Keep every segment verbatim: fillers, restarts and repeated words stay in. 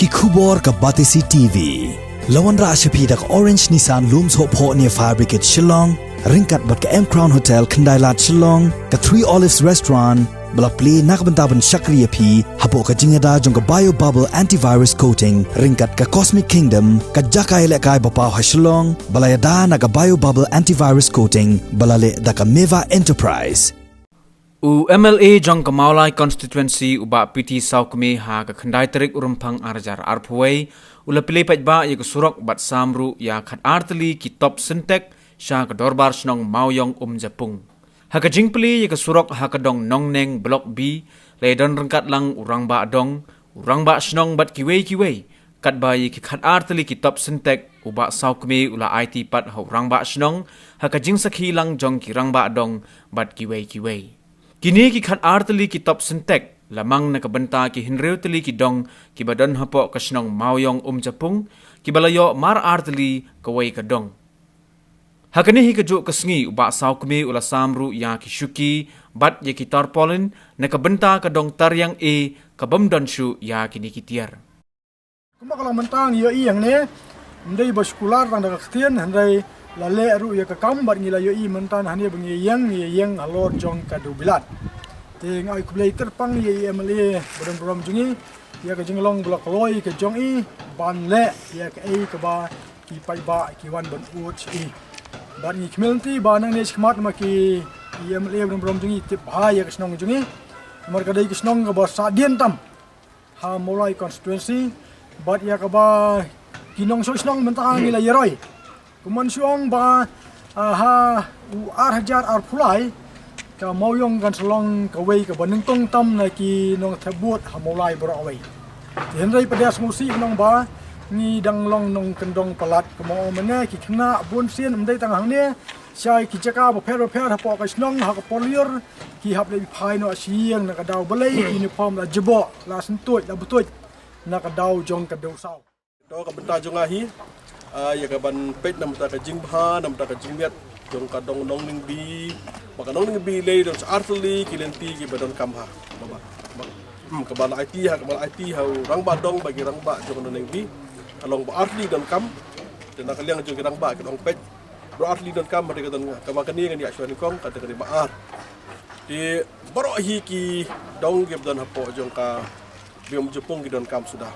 Ki khubor ka Batesi T V. La wanrah sha phi da ka Orange Nissan Lumsohphoh near Fire Brigade Shillong, ryngkat bad ka M Crown Hotel Khyndailad Shillong, ka Three Olives Restaurant, ba la plie na ka bynta ban shakri ïa phi hapoh ka jingïada jong ka Bio Bubble Antivirus Coating, ryngkat ka Cosmic Kingdom, ka jaka ïalehkai ba paw ha Shillong, ba la ïada na ka Bio Bubble Antivirus Coating, ba la leh da ka Meva Enterprise. U M L A jong ka Mawlai Constituency, u Bah P T Sawkmie, ha ka khyndai tarik u Rymphang ar hajar arphew wei, u la plie paidbah ïa ka surok bad sam ruh ïa khatar tylli ki top Sintex sha ka Dorbar Shnong Mawïong Umjapung. Ha ka jingplie ïa ka surok ha ka dong Nongneng Block B, la ïadon ryngkat lang u Rangbah Dong, u Rangbah Shnong bad kiwei kiwei, katba ïa ki khatar tylli ki top Sintex, u Bah Sawkmie u la aiti pat ha u Rangbah Shnong, ha ka jingsakhi lang jong ki Rangbah Dong bad kiwei kiwei. Kine ki khatar tylli ki top Sintex la mang na ka bynta ki hynriew tylli ki dong kiba don hapoh ka shnong Mawïong Umjapung, kiba la ïoh mar ar tylli kawei ka dong. Ha kane hi kajuh ka sngi, u Bah Sawkmie u la sam ruh ïa ki shuki bad ïa ki tarpaulin na ka bynta ka dong Tariang A, ka bym don shuh ïa kine ki tiar. Kumba ka long mynta ngi ïohi hangne, ym dei ba shu kular tang da ka ktien, hynrei la leh ruh ïa ka kam, bad ngi la ïohi mynta hangne ba ngi ïeng, ngi ïeng halor jong ka dewbilat. Te nga ai khublei kyrpang ïa i M L A ba don burom jong ngi ïa ka jinglong ba la kloi ka jong i ban leh ïa kaei kaba ki paidbah ki wan ban ud sha i. Bad ngi khmih lynti ba nangne shakhmat ma ki, i M L A ba don burom jong ngi tip bha ïa ka shnong jong ngi. Namar ka dei ka shnong kaba sahdien tam ha Mawlai constituency, bad ïa kaba ki nongshong shnong mynta ngi la ïaroi. Kumba shu ong ba, ah, ha u ar hajar arphew lai, ka Mawïong kan sa long kawei kaba nyngkong tam na ki nongthep vote ha Mawlai baroh kawei. Te hynrei pat da sngewsih nong ba ngi dang long nongkyndong palat, kumba ong mynne, ki khynnah bun sien ym dei tang hangne, sha ki jaka bapher bapher hapoh ka shnong ha ka por lyiur, ki hap leit phai noh sha ïing na ka daw balei, uniform la jyboh, la syntuid, la btuid na ka daw jong ka dewsaw. To ka bynta jong nga hi, ah, ïa ka ban peit na ka bynta ka jingbha, na ka bynta ka jingmiat jong ka dong Nongneng B, ba ka Nongneng B lei don sha ar tylli ki lynti kiba donkam ha. Ba, ba, ba, hmm, kaba la aiti ha, kaba la aiti ha u Rangbah Dong bad ki Rangbah jong Nongneng B, ka long ba ar tylli donkam. Te na ka liang jong ki Rangbah ki dong peit, ba ar tylli donkam, hynrei ka don kaba kane ngan ïa shuwa nyngkong, ka dei kane ba ar. Te baroh hi ki dong kiba don hapoh jong ka Mawïong Umjapung ki donkam suda.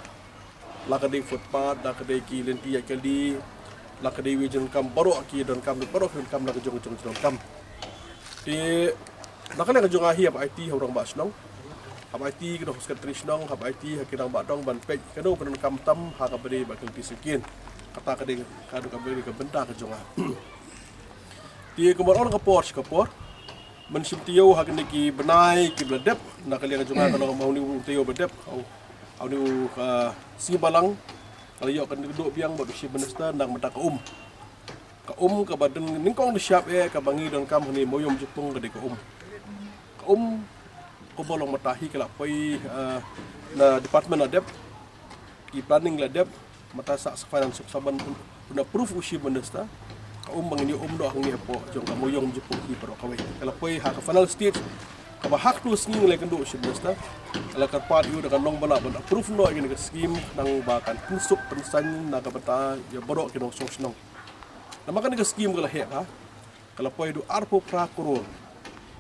La ka dei footpath, la ka dei ki lynti ïaid kali, la ka dei wei jong donkam, baroh ki donkam, baroh ki donkam, la ka jong jong donkam. Te na ka liang jong nga hi hap aiti ha u Rangbah Shnong, hap aiti ki dong secretary shnong, hap aiti ha ki Rangbah Dong ban peit kano ba donkam tam ha kaba dei bad ki lynti syngkien. Kata ka dei ka, ka dei ka bynta ka jong nga. Te kumba ong ka por sha ka por, mynshem taïew ha kine ki bnai kiba la dep, na ka liang jong nga ka long ma une u taïew ba dep, ha u, ha une u, ah, sngi Balang, ka la ïoh ka kynduh biang bad u Chief Minister na ka bynta ka um. Ka um kaba dang nyngkong da shyiap eh kaba ngi donkam hangne Mawïong Umjapung ka dei ka um. Ka um, kumba long mynta hi ka la poi, ah, na department la dep, ki planning la dep, mynta sa, sa finance sa ban pun, pun approve u Chief Minister. Ka um ba ngin ïa um noh hangne hapoh jong ka Mawïong Umjapung hi baroh kawei. Ka la poi ha ka final stage, kaba ha katei ka sngi ngi la ïakynduh u Chief Minister. Ka la kyrpad ïa u da ka long ba lah ban approve noh ïa kane ka scheme, khnang ba kan pynsuk pynsaiñ na ka bynta ïa baroh ki nongshong shnong. Namar kane ka scheme ka la heh bha, ka la poi haduh arphew phra klur.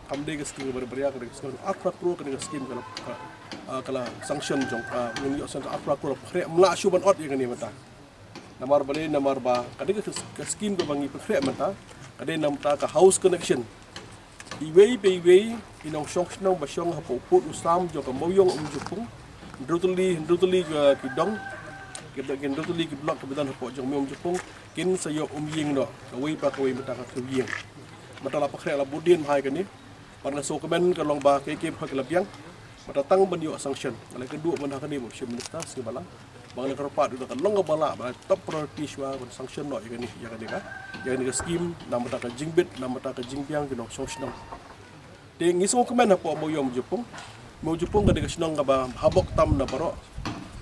Kam dei ka scheme kaba ri bria, ka dei ka scheme arphew phra klur, kane ka scheme ka la, ka, ah, ka la sanction jong ka, ngin ïoh sanction arphew phra klur, la pynkhreh, ym lah shuh ban ot ïa kane mynta. Namar balei, namar ba ka dei ka, ka scheme kaba ngi pynkhreh mynta, ka dei na ka bynta ka house connection. Iwei pa iwei i nongshong shnong ba shong hapoh u pud u sam jong ka Mawïong Umjapung, hynriew tylli, hynriew tylli ki, ki dong, ki, ki hynriew tylli ki block kiba don hapoh jong Mawïong Umjapung, kin sa ïoh um ïing noh, kawei pa kawei mynta ka khiew ïing. Mynta la pynkhreh, la bud dien bha ïa kane. Bad nga sngewkmen ka long ba kaei kaei baroh ki la biang. Mynta tang ban ïoh sanction. Nga la ïakynduh mynta kane bad u Chief Minister, sngi Balang, ba nga la kyrpad ïa u da ka long kaba lah, ba top priority shuwa ban sanction noh ïa kane, ïa kane ka, ïa kane ka scheme, na ka bynta ka jingbit, na ka bynta ka jingbiang ki nongshong shnong. Te ngi sngewkmen hapoh Mawïong Umjapung. Mawïong Umjapung ka dei ka shnong kaba habok tam na baroh.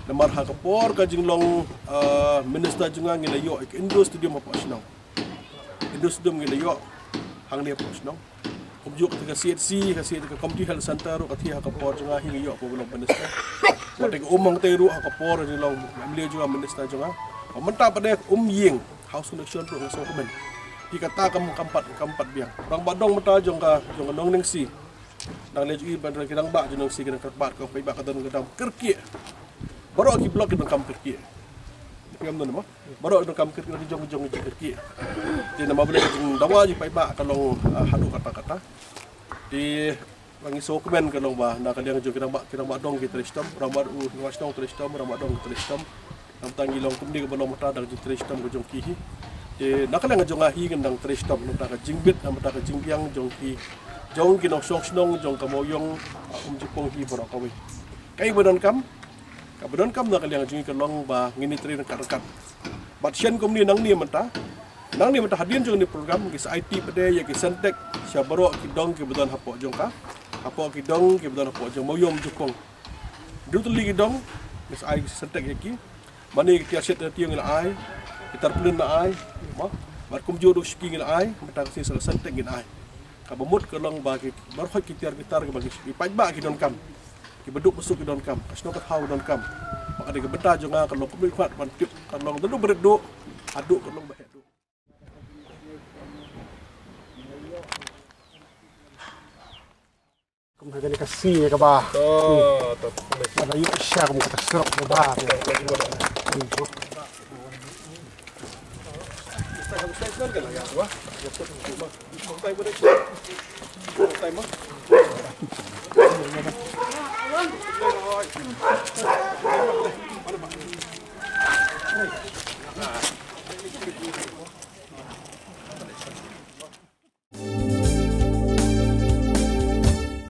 Namar ha ka por ka jinglong, ah, minister jong nga ngi la ïoh ïa ka indoor stadium hapoh shnong. Indoor stadium ngi la ïoh hangne hapoh shnong. Kumjuh kata ka C H C, ka C H C, ka Community Health Center ruh, kata ha ka por jong nga hi ngi ïoh hapoh ka long minister. Ba te ka um hangtei ruh ha ka por jong long M L A jong nga, minister jong nga. Ba mynta pat de um ïing, house connection ruh nga sngewkmen. Te kata kam, kam pat, kam pat biang. Rangbah dong mynta jong ka, jong ka Nongningsih. Dang leh ju i ban ki rangbah jong Nongningsih ki dang kyrpad ka, paidbah ka don ka dang kyrkieh. Baroh ki block ki dang kam kyrkieh. Phi ong don mo? Baroh ki dang kam kyrkieh, ki jong, ki jong, ki jong kyrkieh. Te namar balei ka jingdawa jong paidbah ka long, ah, haduh katta katta. Te Ba ngi sngewkmen ka long ba na ka liang jong ki rangbah, ki rangbah dong ki trei shitom, rangbah u, rangbah shnong trei shitom, rangbah dong ki trei shitom. Namar ngi long kumne kaba long mynta da ka jingtrei shitom ka jong ki hi. Te na ka liang jong nga hi ngan dang trei shitom namar ka jingbit, namar ka jingbiang jong ki, jong ki nongshong shnong jong ka Mawïong, ah, Umjipung hi baroh kawei. Kaei ba donkam, kaba donkam na ka liang jong ngi ka long ba ngin ïa trei ryngkat ryngkat. Bad shen kumne nangne mynta, nangne mynta hadien jong kane ka program ngi sa aiti pat de ïa ki Sentech sha baroh ki dong kiba don hapoh jong ka, hapoh ki dong kiba don hapoh jong Mawïong Umjipung. Hynriew tylli ki dong ngi sa ai ki Sentech ïa ki. Mane ki tiar shet tiar ngi la ai, ki tarpaulin la ai, mo. Bad kumjuh ruh shuki ngi la ai, mynta ka sngi sa ka Sentech ngin ai. Kaba mut ka long ba ki baroh ki tiar ki tar kiba ki paidbah ki donkam. Kiba duk ba suk ki donkam, ka shnong ka thaw ki donkam. Ba ka dei ka bynta jong nga ka long kumjuh khmat ban tip, ka long da duk ba rit duh haduh ka long ba heh duh. Kum ha kane ka sngi kaba. To, to. Ba la ïoh sha kum kata surok kaba.